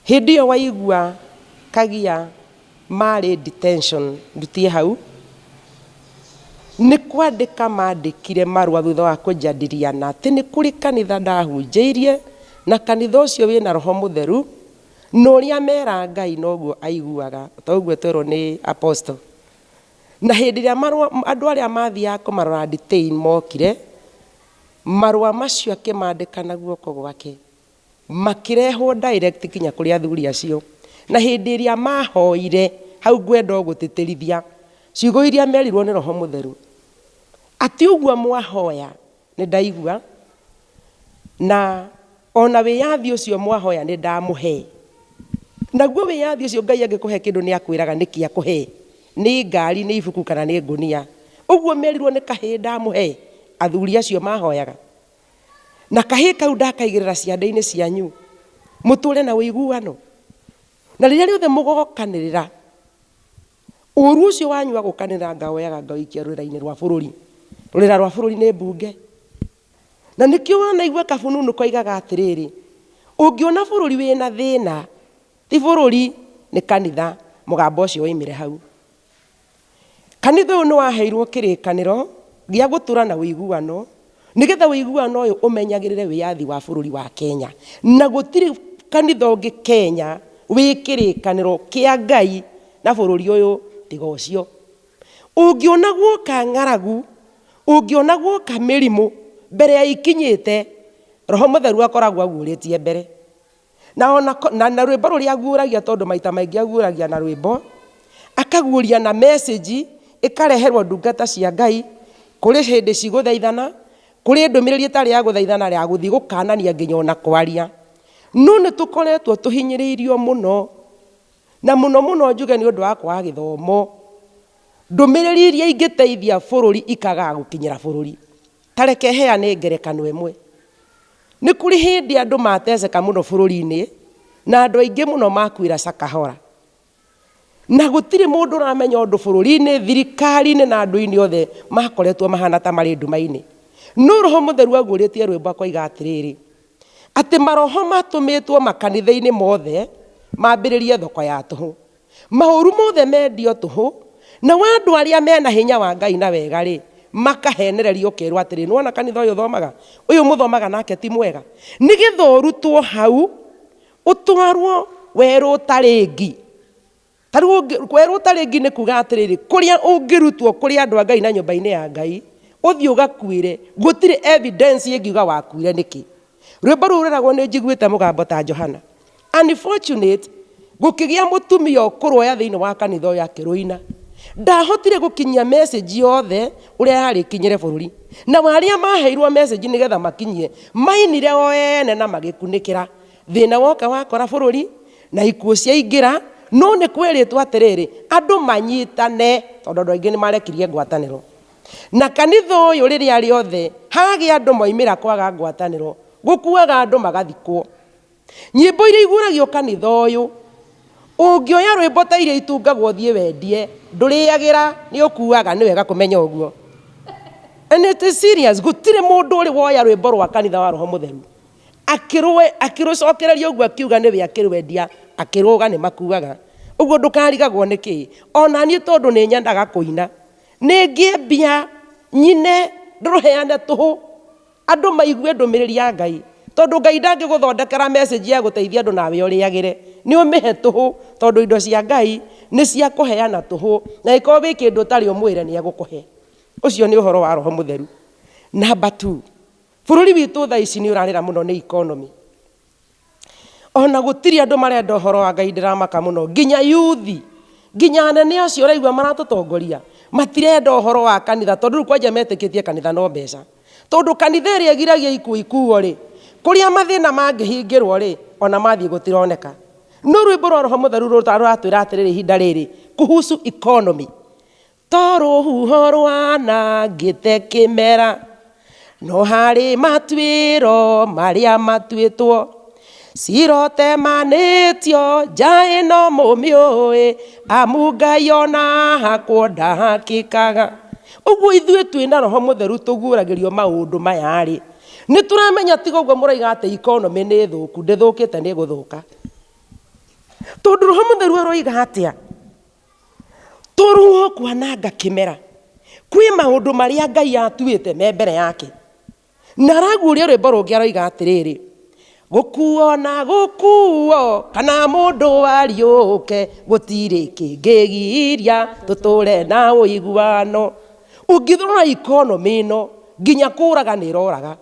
Hĩndĩ ĩyo waigua Kagia marĩ detention ndutie hau, nĩ kwandĩka mandĩkire marũa thutha wa kũnjadiriana atĩ nĩ kũrĩ kanitha ndahunjĩirie na kanitha ũcio wĩna roho mũtheru na ũrĩa mera Ngai noguo aiguaga, ta ũguo twerwo nĩ apostle. Na hĩndĩ ĩrĩa marũa, andũ arĩa mathiaga kũmarora detain mokire, marũa macio akĩmandĩka na guoko gwake. Makĩrehwo direct kinya kũrĩ athuri acio. Na hĩndĩ ĩrĩa mahoire, hau ngwenda o gũtĩtĩrithia ciugo iria merirwo nĩ Roho Mũtheru, atĩ ũguo mwahoya nĩ ndaigua, na o na wĩyathi ũcio mwahoya nĩ ndamũhe. Naguo wĩyathi ũcio Ngai angĩkũhe kĩndũ nĩ akwĩraga nĩkĩ akũhe, nĩ ngari, nĩ ibuku kana nĩ ngũnia. Ũguo merirwo nĩ kahĩĩ ndamũhe, athuri acio mahoyaga. Na kahĩĩ kau ndakaigĩrĩra ciande-inĩ cianyu, mũtũũre na ũiguano. Na rĩrĩa rĩothe mũgokanĩrĩra, ũũru ũcio wanyu wa gũkanĩrĩra ngawoyaga ngaũikia rũrĩra-inĩ rwa bũrũri. Rũrĩra rwa bũrũri nĩ mbunge. Na nĩkĩo wanaigua kabununu koigaga atĩrĩrĩ, ũngĩona bũrũri wĩna thĩna, ti bũrũri, nĩ kanitha, mũgambo ũcio woimire hau. Kanitha ũyũ nĩ waheirwo kĩrĩkanĩro gĩa gũtũra na ũiguano nĩgetha ũiguano ũyũ ũmenyagĩrĩre wĩyathi wa bũrũri wa Kenya. Na gũtirĩ kanitha ũngĩ Kenya wĩ kĩrĩkanĩro kĩa Ngai na bũrũri ũyũ tiga ũcio. Ũngĩona guoka ng'aragu, ũngĩona guoka mĩrimũ mbere ya ikinyĩte, Roho Mũtheru akoragwo aguũrĩtie mbere. Na ona na, na rwĩmbo rũrĩa aguũragia tondũ maita maingĩ aguũragia na rwĩmbo, akaguũria na message ĩkareherwo ndungata cia Ngai, kũrĩ hĩndĩ cigũthaithana, kũrĩ ndũmĩrĩri ĩtarĩ ya gũthaithana ya gũthiĩ gũkanania nginya ona kwaria. No nĩ tũkoretwo tũhinyĩrĩirio mũno, na mũno mũno njuge nĩ ũndũ wa kwaga gĩthomo, ndũmĩrĩri iria ingĩteithia bũrũri ikagaga gũkinyĩra bũrũri. Ta reke heane ngerekano ĩmwe. Nĩ kũrĩ hĩndĩ andũ mateceka mũno bũrũri-inĩ na andũ aingĩ mũno makuĩra Shakahola. Na gũtirĩ mũndũ ũramenya ũndũ bũrũri-inĩ, thirikari-inĩ na andũ-inĩ othe makoretwo mahana ta marĩ nduma-inĩ. No Roho Mũtheru aguũrĩtie rwĩmbo akoiga atĩrĩrĩ, atĩ maroho matũmĩtwo makanitha-inĩ mothe mambĩrĩrie thoko ya tũhũ. Maũru mothe mendio tũhũ, nao andũ arĩa me na hinya wa Ngai na wega-rĩ, makahenererio ũkerwo atĩrĩ, nĩwona kanitha ũyũ ũthomaga? Ũyũ mũthomaga nake ti mwega. Nĩ getha ũrutwo hau, ũtwarwo werũ ũtarĩ ngi. Ta rĩu werũ ũtarĩ ngi nĩ kuga atĩrĩrĩ, kũrĩa ũngĩrutwo kũrĩ andũ a Ngai na nyũmba-inĩ ya Ngai, ũthiĩ ũgakuĩre, gũtirĩ evidence ĩngiuga wakuire nĩkĩ. Rwĩmbo rũu rwĩragwo nĩ njiguĩte mũgambo ta Johana. Unfortunate, gũkĩgĩa mũtumia ũkũrwoya thĩinĩ wa kanitha ũyũ akĩrũina. Ndahotire gũkinyia message yothe ũrĩa yarĩ ĩkinyĩre bũrũri. Nao arĩa maheirwo message nĩgetha makinyie, mainire o ene na magĩkunĩkĩra. Thĩna woka wakora bũrũri, na ikuũ ciaingĩra, no nĩ kwerĩtwo atĩrĩrĩ, andũ manyitane, tondũ andũ aingĩ nĩ marekirie ngwatanĩro. Na kanitha ũyũ rĩrĩa rĩothe hagĩa andũ moimĩra kwaga ngwatanĩro, gũkuaga andũ magathikwo. Nyĩmbo iria iguũragio kanitha ũyũ, ũngĩoya rwĩmbo ta iria itungagwo ũthiĩ wendie, ndũrĩagĩra, nĩ ũkuaga, nĩ wega kũmenya ũguo. And it is serious, gũtirĩ mũndũ ũrĩ woya rwĩmbo rwa kanitha wa Roho Mũtheru, akĩrũcokereria ũguo akiuga nĩwe akĩrwendia, akĩrũga nĩ makuaga. Ũguo ndũkarigagwo nĩkĩ. Ona niĩ tondũ nĩ nyendaga kũina, nĩ ngĩe mbia, nyine, ndũrũheane tũhũ. Andũ maigue ndũmĩrĩri ya Ngai. Tondũ Ngai ndangĩgũthondekera message ya gũteithia andũ nawe ũrĩagĩre. Nĩ ũmĩhe tũhũ, tondũ indo cia Ngai nĩ cia kũheana tũhũ. Na angĩkorwo wĩ kĩndũ ũtarĩ ũmwĩre nĩ egũkũhe. Ũcio nĩ ũhoro wa Roho Mũtheru. Number two, bũrũri witũ thaa ici nĩ ũrarĩra mũno nĩ economy. Ona gũtirĩ andũ marenda ũhoro wa Ngai ndĩramaka mũno nginya yuthi nginya anene acio ũraigua maratũtongoria matirenda ũhoro wa kanitha tondũ rĩu kwanja metĩkĩtie kanitha no mbeca. Tondũ kanitha ĩrĩa ĩgiragia ikuũ ikuo rĩ, kũrĩa mathĩna mangĩhingĩrwo rĩ, ona mathiĩ gũtironeka. No rwĩmbo rwa Roho Mũtheru rũratwĩra atĩrĩrĩ ihinda rĩrĩ kuhusu economy. To rũhuho rwanangĩte kĩmera, no harĩ matuĩro marĩa matuĩtwo. Cirotemanĩtio nja ĩno mũmĩũĩ, amu Ngai ona hakwo ndahakĩkaga. Ũguo ithuĩ twĩna Roho Mũtheru tũguũragĩrio maũndũ maya-rĩ, nĩ tũramenya tiga ũguo mũroiga atĩ economy nĩ thũku, ndĩthũkĩte nĩ gũthũka. Tondũ Roho Mũtheru aroiga atĩa? Tũrũo kwananga kĩmera. Kwĩ maũndũ marĩa Ngai atuĩte me mbere yake. Na araguũria rwĩmbo rũngĩ aroiga atĩrĩrĩ, gũkuo na gũkuo kana mũndũ ariũke gũtirĩ kĩngĩgiria tũtũre na ũiguano. Ũngĩrora economy ĩno nginya kũraga nĩ ĩroraga.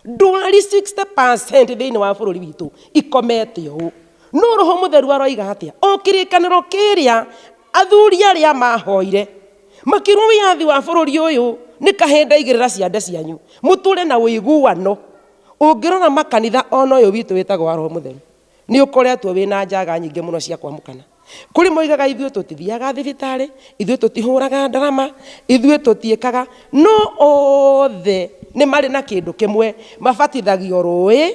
Ndwari 60% thĩinĩ wa bũrũri witũ ikomete ũũ. No Roho Mũtheru aroiga atĩa? O kĩrĩkanĩro kĩrĩa athuri arĩa mahoire makĩrwo wĩyathi wa bũrũri ũyũ nĩ kahĩĩ ndaigĩrĩra ciande cianyu mũtũre na ũiguano. Ũngĩrora makanitha ona ũyũ witũ wĩtagwo wa Roho Mũtheru nĩ ũkoretwo wĩna njaga nyingĩ mũno cia kwamũkana. Kũrĩ moigaga ithuĩ tũtithiaga thibitarĩ, ithuĩ tũtihũraga ndarama, ithuĩ tũtiĩkaga, no othe nĩ marĩ na kĩndũ kĩmwe, mabatithagio rũĩ,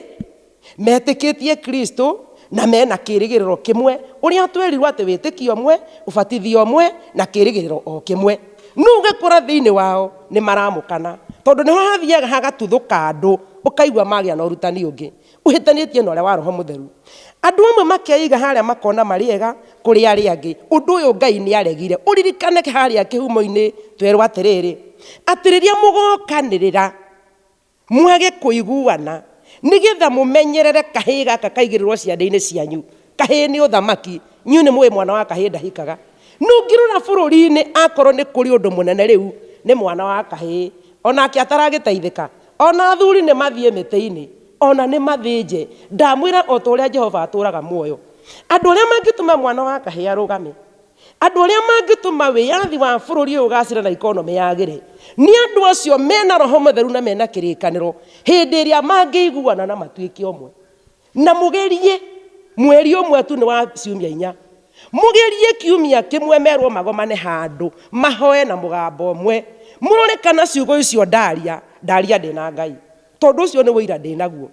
metĩkĩtie Kristo na mena kĩrĩgĩrĩro kĩmwe, ũrĩa twerirwo atĩ wĩtĩkio ũmwe, ũbatithio ũmwe na kĩrĩgĩrĩro o kĩmwe. No ũgĩkora thĩinĩ wao nĩ maramũkana, tondũ nĩho hathiaga hagatuthũka andũ, ũkaigua magĩa na ũrutani ũngĩ ũhĩtanĩtie na ũrĩa wa Roho Mũtheru. Andũ amwe makeiga harĩa makona marĩ ega kũrĩ arĩa angĩ. Ũndũ ũyũ Ngai nĩ aregire. Ũririkane harĩa kĩhumo-inĩ twerwo atĩrĩrĩ, atĩ rĩrĩa mũgokanĩrĩra mwage kũiguana, nĩgetha mũmenyerere kahĩĩ gaka kaigĩrĩrwo ciande-inĩ cianyu. Kahĩĩ nĩ ũthamaki, inyuĩ nĩ mũĩ mwana wa kahĩĩ ndahikaga. No ũngĩrora bũrũri-inĩ akorwo nĩ kũrĩ ũndũ mũnene rĩu nĩ mwana wa kahĩĩ, onake ataragĩteithĩka. Ona athuri nĩ mathiĩ mĩtĩ-inĩ, ona nĩ mathĩnje. Ndamwĩra o ta ũrĩa Jehova atũraga muoyo. Andũ arĩa mangĩtũma mwana wa kahĩĩ arũgame, Andũ arĩa mangĩtũma wĩyathi wa bũrũri ũyũ ũgacĩre na economy yagĩre nĩ andũ acio mena Roho Mũtheru na mena kĩrĩkanĩro hĩndĩ ĩrĩa mangĩiguana na matuĩke ũmwe. Na mũgerie mweri ũmwe tu nĩ wa ciumia inya, mũgerie kiumia kĩmwe merwo magomane handũ mahoe na mũgambo ũmwe, mũrore kana ciugo icio ndaria, ndaria ndĩna Ngai. Tondũ ũcio nĩ ũira ndĩnaguo.